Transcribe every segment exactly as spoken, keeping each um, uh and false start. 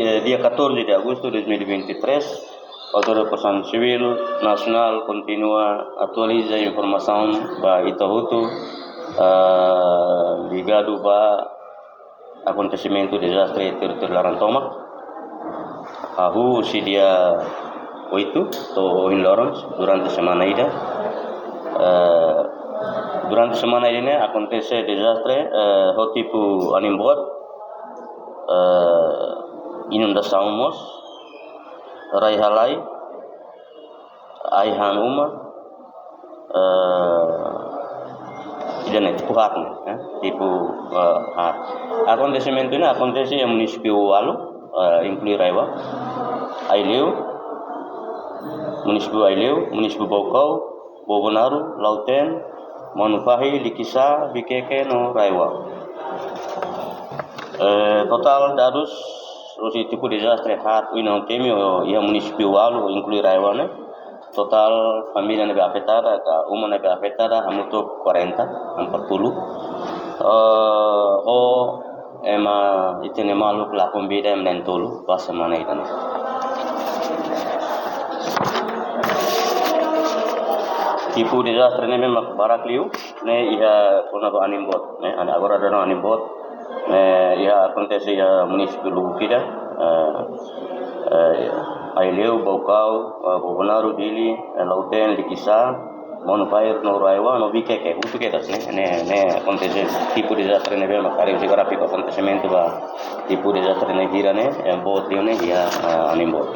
Eh, dia catorze de agosto de dois mil e vinte e três, Autoridade Protesaun Sivíl Nasionál kontinua atualiza informasaun ba ita hotu, ah, ligadu ba akontesimentu dezastre iha territóriu laran tomak. Hahú husi dia oito to'o ohin loron, durante semana ida. Eh, durante semana ida ne'e akontese dezastre, eh, ho tipu anin boot, eh, inundasaun mós, rai-halai, ai-han uma, eh, ida-ne'e tipu haat ne'e, eh, tipu, eh, haat. Akontesimentu ne'e akontese iha munisípiu ualu, eh, inklui RAEOA, Aileu, munisípiu Aileu, munisípiu Baucau, Bobonaro, Lautém, Manufahi, Likisá, Viqueque no RAEOA. Eh, totál dadus husi tipu dezastre haat oinsá temi iha munisípiu ualu, inklui RAEOA ne'e, totál família ne'ebé afetada, ka uma ne'ebé afetada, hamutuk kuarenta, empat puluh. Eh, ho ema ita-nia maluk lakon vida ema na'in-tolu ba semana ida-ne'e. Tipu dezastre ne'e memang barak liu, ne'e iha kona-ba anin boot, ne'e, agora daudaun anin boot, ne'e iha akontese iha munisípiu lubuk ida, eh, eh, Aileu, Baucau, eh, Bobonaro, Dili, eh, Lautém, Likisá, Manufahi no RAEOA no Viqueque, hotu kedas, ne'e, ne'e, ne'e akontese tipu dezastre ne'ebé mak haree husi gráfiku akontesimentu ba tipu dezastre ne'e hira ne'e, eh, boot liu ne'e iha, eh, anin boot.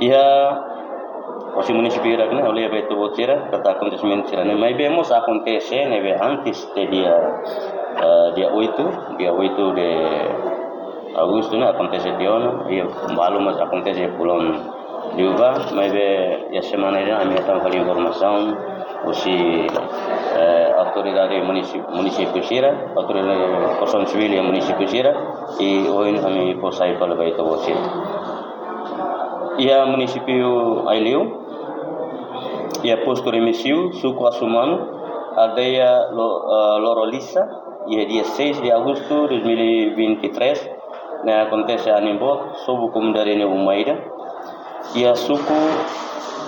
Iha husi munisípiu hirak ne'e, ha'u lee ba ita-boot sira, katak akontesimentu sira-ne'e, maibé mós akontese ne'ebé antes de dia, eh, dia oito, dia oito de agosto ne'e akontese tiha ona, iha balu mós akontese fulan liubá, maibé iha semana ida ami hetan fali informasaun husi, eh, autoridade munisi-, munisípiu sira, autoridade protesaun sivíl iha munisípiu sira, i ohin ami fó sai fali ba ita-boot sira. Iha munisípiu Aileu, iha postu Remexio, suku Assumanu, aldeia Lo-, eh, Lorolisa, iha dia seis de agosto de dois mil e vinte e três, ne'e akontese anin boot, sobu komunidade nia uma ida. Iha suku,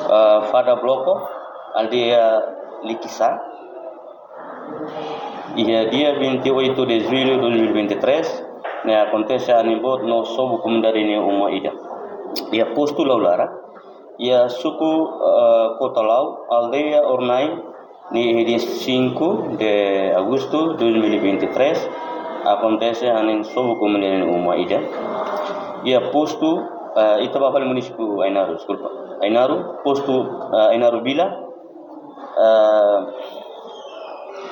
eh, Fada Bloco, aldeia Likisá, iha dia vinte e oito de julho de dois mil e vinte e três, ne'e akontese anin boot no sobu komunidade nia uma ida. Iha postu Laulara, iha suku, eh, Kota Lau, aldeia Ornai, ne'e iha dia cinco de agosto de dois mil e vinte e três, akontese anin sobu komunidade nia uma ida. Iha postu, eh, ita ba fali munisípiu Ainaro, deskulpa. Ainaro, postu, eh, Ainaro Vila, eh,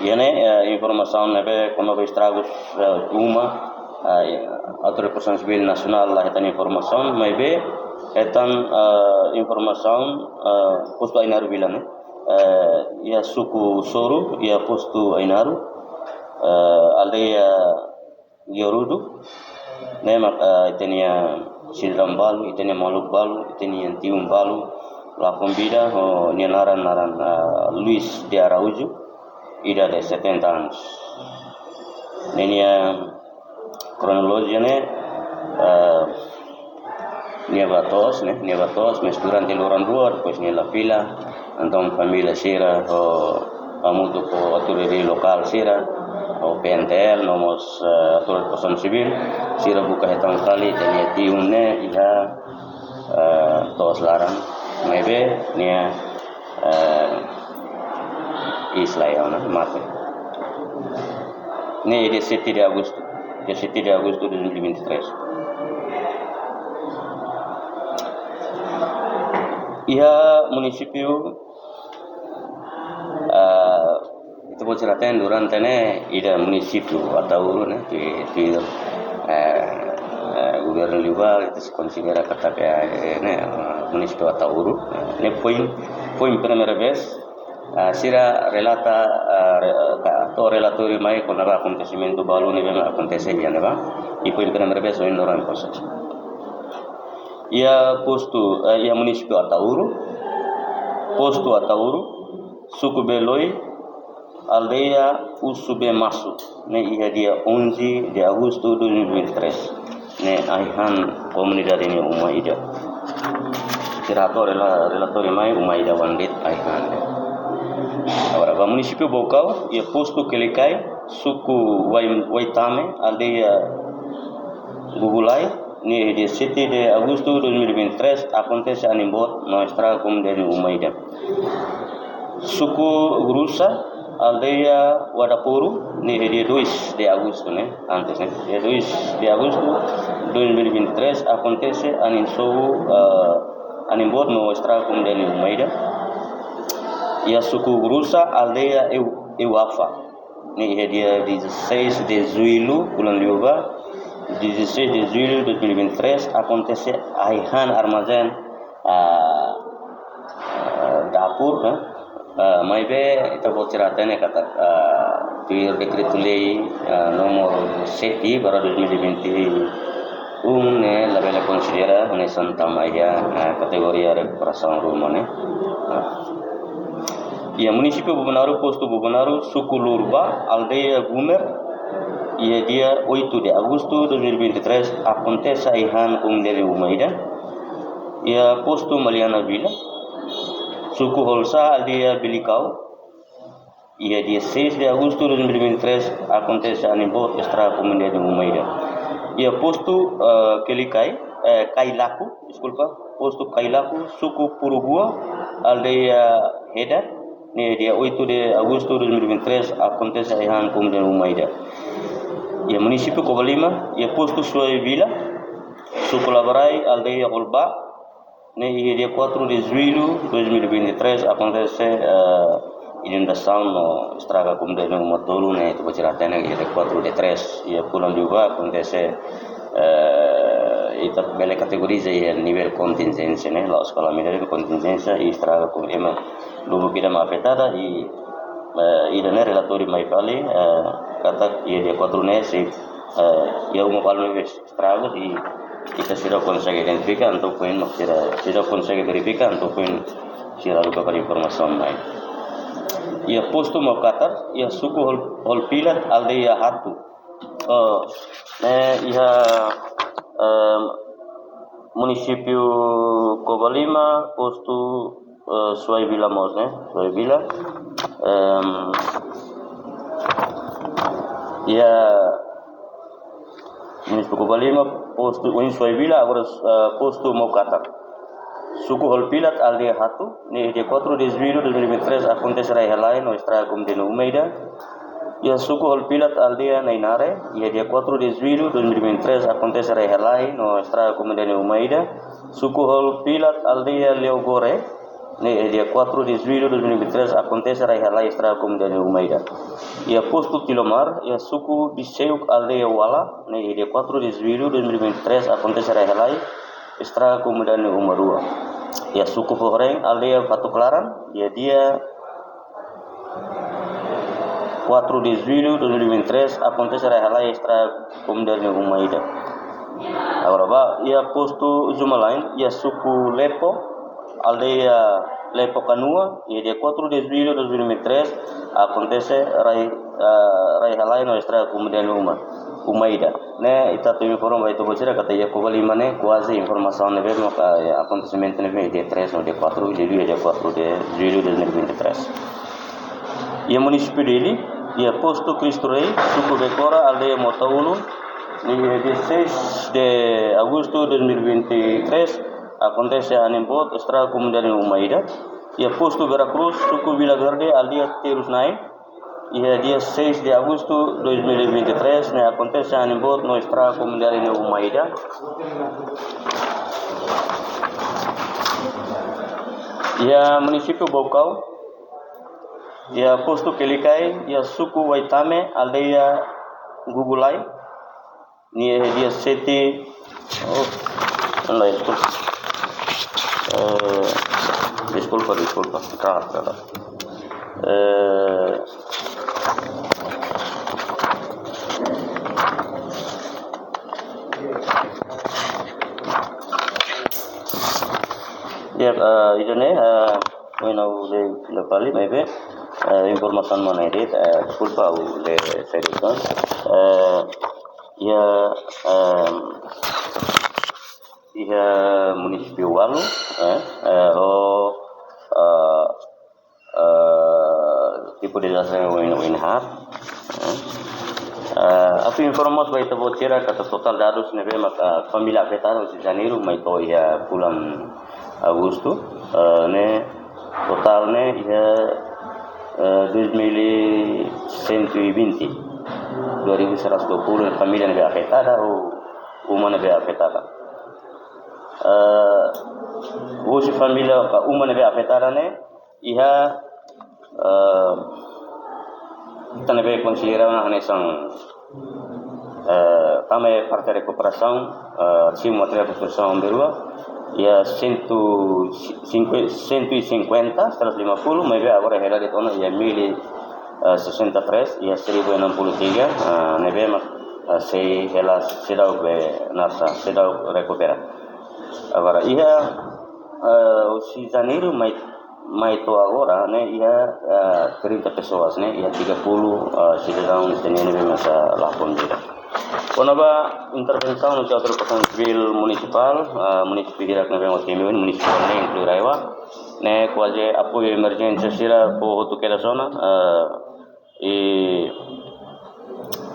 iha ne'e, eh, informasaun ne'ebé kona-ba estragus, eh, uma, eh, Autoridade Protesaun Sivíl Nasionál la hetan informasaun, maibé hetan, eh, informasaun, eh, postu Ainaro Vila ne'e, eh, iha suku Soru, iha postu Ainaro, eh, aldeia Giarudu, ne'e mak, eh, ita-nia sidadaun balu, ita-nia maluk balu, ita-nia tiun balu lakon vida, ho nia naran, naran, eh, Luis de Araújo, idade setenta anos. Ne'e nia kronolojia ne'e, eh, nia bá to'os, ne'e, nia bá to'os, maibé durante loron rua, depois nia la fila, entaun família sira, ho, hamutuk ho autoridade lokál sira, ho P N T L, no mós, eh, autoridade protesaun sivíl, sira buka hetan fali, ita-nia tiun ne'e, iha, eh, to'os laran, maibé, nia, eh, iis lai ona, mate. Ne'e dia sete de agosto, dia sete de agosto de dois mil e vinte e três. Iha munisípiu, ah, ita-boot sira hatene durante ne'e ida munisípiu Ataúro ne'e, tuir, tuir, eh, eh, governu liubá, ita sei konsidera katak, eh, ne'e, eh, munisípiu Ataúro, eh, ne'e foin, foin primeira vez, ah, sira relata, ah, re-, ka, to'o relatóriu mai kona-ba akontesimentu balu ne'ebé akontese iha ne'ebá, i foin primeira vez ohin loron proses. Iha postu, eh, iha munisípiu Ataúro, postu Ataúro, suku Beloi, Aldeia Usu Bemasu, ne'e iha dia onze de agosto dois mil e vinte e três. Ne'e ai-han komunidade nia uma ida. Sira hato'o rela-, relatóriu mai uma ida oan de'it ai-han ne'e. Agora, ba munisípiu Baucau, iha postu Quelicai, suku Wai-, Waitame, aldeia Gugulai, ne'e dia sete de agosto dois mil e vinte e três, akontese anin boot no estraga komunidade nia uma ida. Suku Grusa, aldeia Wadapuru, ne'e dia dois de agosto, ne'e, antes, ne'e, dia dois de agosto dois mil e vinte e três, akontese anin sobu, eh, anin boot no estraga komunidade nia uma ida. Iha suku Grusa, aldeia Eu-, Euafa, ne'e iha dia dezasseis de julho, fulan liubá, dezasseis de julho dois mil e vinte e três, akontese ai-han armazén, ah, ah, dapur, ne'e? Ah, maibé ita-boot sira hatene katak, ah, tuir dekretu-lei, ah, númeru sete barra dois mil e vinte e um ne'e labele konsidera hanesan tama iha, ah, kategoria rekuperasaun ruma ne'e. Ah. Iha munisípiu Bobonaro, postu Bobonaro, suku Lurba, aldeia Gumer, iha dia oito de agosto dois mil e vinte e três, akontese ai-han komunidade nia uma ida. Iha postu Maliana Vila, suku Holsa, aldeia Bilikau, iha dia seis de agosto dois mil e vinte e três, akontese anin boot estraga komunidade nia uma ida. Iha postu, eh, Quelicai, eh, Cailaco, deskulpa, postu Cailaco, suku Purugua, aldeia Heda, ne'e dia oito de agosto dois mil e vinte e três, akontese ai-han komunidade nia uma ida. Iha munisípiu Covalima, iha postu Suai Vila, suku Labarai, aldeia Holba, ne'e iha dia quatro de julho dois mil e vinte e três, akontese, eh, inundasaun no estraga komunidade nia uma tolu ne'e, ita-boot sira hatene iha dia quatro de três, iha fulan liubá akontese, eh, ita bele kategoriza iha nivel kontinjénsia ne'e, la'ós kalamidade, kontinjénsia, i estraga komu ema lubuk ida mak afetada, i, eh, ida-ne'e relatóriu mai fali, eh, katak iha dia quatro ne'e sei, eh, iha uma balu ne'ebé estragu, i ita seidauk konsege identifika, entaun foin mak sira, seidauk konsege verifika, entaun foin sira haruka fali informasaun mai. Iha postu Maukatar, iha suku Hol-, Holpilat, aldeia Hatu. Oh, ne'e iha, em, munisípiu Covalima, postu, eh, Suai Vila mós, ne'e? Suai Vila. Em, iha munisípiu Covalima, postu, ohin Suai Vila, agora, eh, postu Maukatar. Suku Holpilat, aldeia Hatu, ne'e dia quatro de julho dois mil e vinte e três, akontese rai-halai no estraga komunidade nia uma ida. Iha suku Holpilat, aldeia Nainare, iha dia quatro de julho dois mil e vinte e três, akontese rai-halai no estraga komunidade nia uma ida. Suku Holpilat, aldeia Leogore, ne'e dia quatro de julho dois mil e vinte e três, akontese rai-halai estraga komunidade nia uma ida. Iha postu Tilomar, iha suku Biseuk, aldeia Wala, ne'e dia quatro de julho dois mil e vinte e três, akontese rai-halai estraga komunidade nia uma rua. Iha suku Fohoren, aldeia Batu Klaran, iha dia quatro de julho dois mil e vinte e três, akontese rai-halai estraga komunidade nia uma ida. Agora ba iha postu Zumalain, iha suku Lepo, aldeia Lepo Kanua, iha dia quatro de julho dois mil e vinte e três, akontese rai, ah, rai-halai no estraga komunidade nia uma, uma ida. Ne'e, ita atu informa ba ita-boot sira katak iha Covalima ne'e kuaze informasaun ne'ebé maka, eh, akontesimentu ne'ebé dia três no dia quatro, iha dia quatro de julho dois mil e vinte e três. Iha munisípiu Dili, iha postu Cristo Rei, suku Bekora, aldeia Mota Ulun, iha dia seis de agosto dois mil e vinte e três, akontese anin boot, estraga komunidade nia uma ida. Iha postu Vera Cruz, suku Vila Verde, aldeia Terus Nain, iha dia seis de agosto dois mil e vinte e três, ne'e akontese anin boot no estraga komunidade nia uma ida. Iha munisípiu Baucau, iha postu Quelicai, iha suku Waitame, aldeia Gugulai, ne'e dia sete, oh, não, deskulpa. Eh, deskulpa, deskulpa. Erradu, erradu. Eh, ya, eh, ida-ne'e, eh, ohin ha'u lee fila fali, maibé, Eh, informasaun mana ida, eh, deskulpa, ha'u lee saida de'it. Eh, iha, eh, iha munisípiu ualu, eh, eh, ho, eh, eh, tipu dezastre oin, oin haat. Eh, eh, atu informa ba ita-boot sira katak totál dadus ne'ebé mak família afetada husi Janeiru mai to'o iha fulan Agostu, eh, ne'e totál ne'e iha, eh, dois mil e cento e vinte, dua ribu seratus dua puluh família ne'ebé afetada ou uma ne'ebé afetada. Eh, husi família ka uma ne'ebé afetada ne'e iha, eh, ita ne'ebé konsidera hanesan, eh, tama iha parte rekuperasaun, eh, simu materiál konstrusaun berua, iha cento e cinquenta, cento e cinquenta, seratus lima puluh, maibé agora hela de'it ona iha mil e sessenta e três, iha seribu enam puluh tiga, eh, ne'ebé mak, eh, sei hela seidauk be nasa, seidauk rekupera. Agora, iha, eh, husi Janeiru mai, mai to'o agora, ne'e iha, eh, trinta pessoas, ne'e iha tiga puluh, eh, sidadaun ita-nian ne'ebé mak la konvida. Kona-ba intervensaun husi autoridade protesaun sivíl munisipál, eh, munisípiu hirak ne'ebé mak ita-nia munisípiu ne'e inklui RAEOA, ne'e kuaze apoiu emerjénsia sira fó hotu kedas ona, eh, i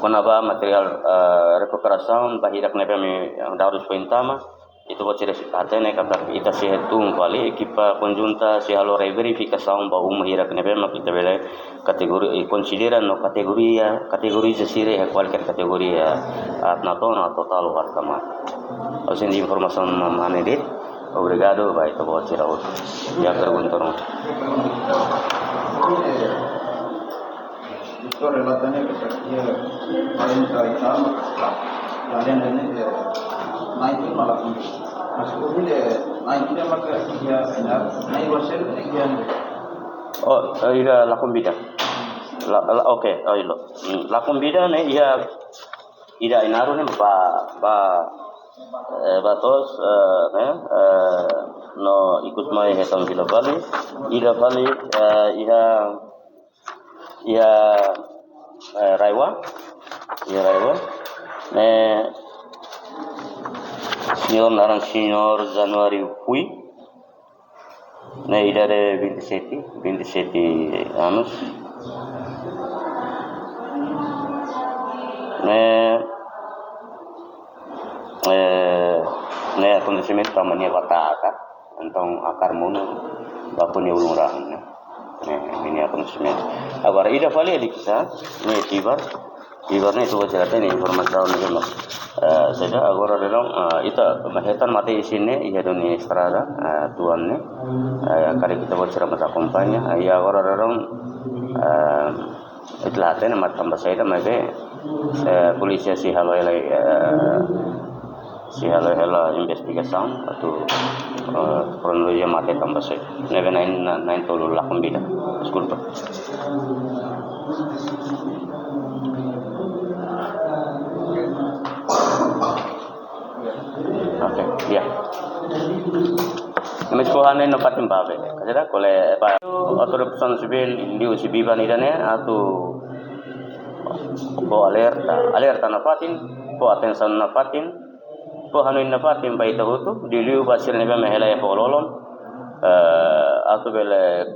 kona-ba materiál, eh, rekuperasaun ba hirak ne'ebé mak dadus foin tama, ita-boot sira hatene katak ita sei tun fali, ekipa konjunta sei halo reverifikasaun ba uma hirak ne'ebé mak ita bele kategori, i konsidera no kategoria, kategoriza sira iha kualkér kategoria, aat-natoon, aat-totál ou aat-kamada. Ha'u sei informasaun mana ida de'it. Obrigadu ba ita-boot sira hotu. Iha pergunta ruma? Doutór, relata ne'e katak iha quarenta e tal, la lembra ne'e, eh, na'in tinan malah. Mas ko bile na'in tinan maka iha ina, na'in-rua seluk ne'e iha. Oh, eh, ida la konvida. La, la, oke, oh, ilo. Hmm, la konvida ne'e iha ida Ainaro ne'e ba, ba, eh, ba to'os, eh, ne'e, eh, no ikus mai hetan fila fali. Ida fali, eh, iha iha, eh, RAEOA, iha RAEOA. Ne'e señór naran señór Januário Fui. Ne'e idade vinte e sete, vinte e sete anos. Ne'e, eh, ne'e akontesimentu tama nia bataka. Entaun, akar monu ba fó nia ulun rahun, ne'e. Ne'e, ne'e akontesimentu. Agora, ida fali, Eliksa, ne'e Tibar. Tibar ne'e, ita-boot sira hatene informasaun ne'e, eh, saida, agora daudaun, eh, ita hetan mate-isin ne'e iha duni estrada, eh, tuan ne'e. Eh, karik ita-boot sira mós akompaña. Eh, i agora daudaun, eh, ita la hatene mak tanba saida, maibé, eh, polísia sei halo hela, eh, sei halo hela investigasaun atu, eh, kronolojia mate tanba saida. Ne'ebé na'in, na'in-tolu la konvida. Deskulpa. Oke, ya. Ne'e mós fó hanoin nafatin ba be. Katak kole ba autoridade protesaun sivíl liuhusi biban ida-ne'e atu fó alerta, alerta nafatin, fó atensaun nafatin, fó hanoin nafatin ba ita hotu, liuliu ba sira ne'ebé mak hela iha foho-lolon, eh, atu bele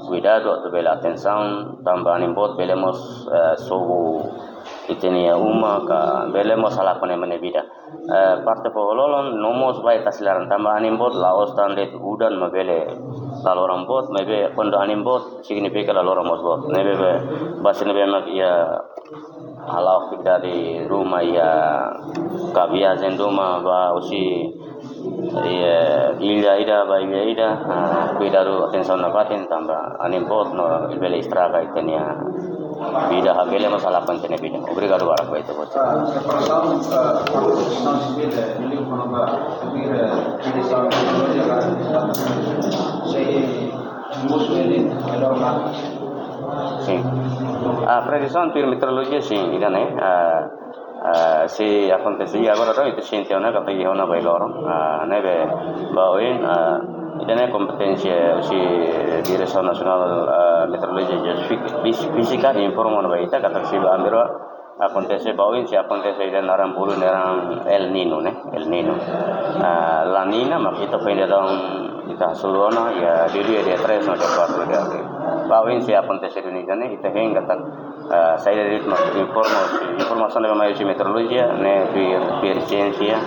kuidadu, atu bele atensaun, tanba anin boot bele mós, eh, sobu ita-nia uma ka bele mós halakon ema nia vida. Eh, parte foho-lolon no mós ba iha tasi laran tanba anin boot la'ós tan de'it udan mak bele laloran boot, maibé kuandu anin boot signifika laloran mós boot. Ne'ebé be, ba sira ne'ebé mak iha hala'o aktividade ruma iha ka viajen ruma ba husi, iha illa ida ba illa ida, ah, kuidadu atensaun nafatin tanba anin boot no bele estraga ita-nia vida, bele mós halakon ita-nia vida. Obrigadu barak ba ita-boot. Ah, preparasaun, ah, preparasaun sivíl, eh, ini kona-ba, eh, sei musu ini, ada orang. Sin. Ah, previzaun tuir meteorolojia, sin, ida-ne'e, ah, ah, sei akontese, agora daudaun ita sente ona katak iha ona ba iha loron, ah, ne'ebé ba oin, ah, Ida-ne'e kompeténsia husi Diresaun Nasionál, eh, Meteorolojia Geofízika informa ona ba ita katak sei ba ami rua akontese, ba oin sei akontese ida naran bolu naran El Niño ne'e, El Niño. Ah, La Niña mak ita foin dadaun ita hasoru ona iha dia dua, dia três no dia quatro de abril. Ba oin sei akontese duni ida-ne'e, ita hein katak, ah, saida de'it mak informa, informasaun ne'ebé mai husi meteorolojia ne'e, tuir, tuir siénsia,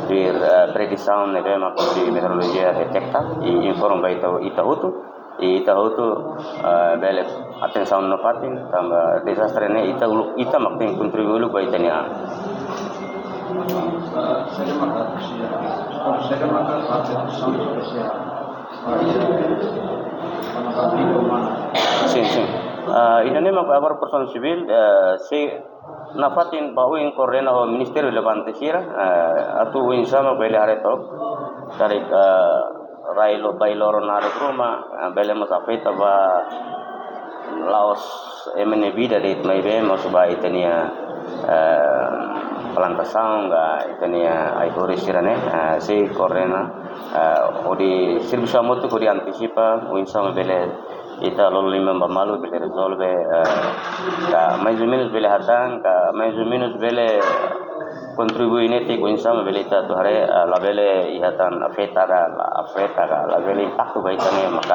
tuir, ah, predisaun ne'ebé mak husi meteorolojia deteta, i informa ba ita, ita hotu, i ita hotu, ah, bele atensaun nafatin, tanba dezastre ne'e ita uluk, ita mak tenke kontribui uluk ba ita-nia an. Sin, sin. Ah, ida-ne'e mak agora Protesaun Sivíl, eh, sei nafatin ba oin koordena ho ministériu relevante sira, eh, atu oinsá mak bele haree took, karik, eh, rai lo, bailoro naruk ruma, eh, bele mós afeta ba la'ós ema nia vida de'it, maibé mós ba ita-nia, eh, plantasaun ka ita-nia ai-horis sira-ne'e, eh, sei koordena, eh, hodi servisu hamutuk hodi antisipa, oinsá mak bele ita lolo liman ba malu bele rezolve, eh, ka mais ou menus bele hatán, ka mais ou menus bele kontribui netik, oinsá mak bele ita atu haree, eh, labele iha tan afeta ka, la afeta ka, labele impaktu ba ita-nia maka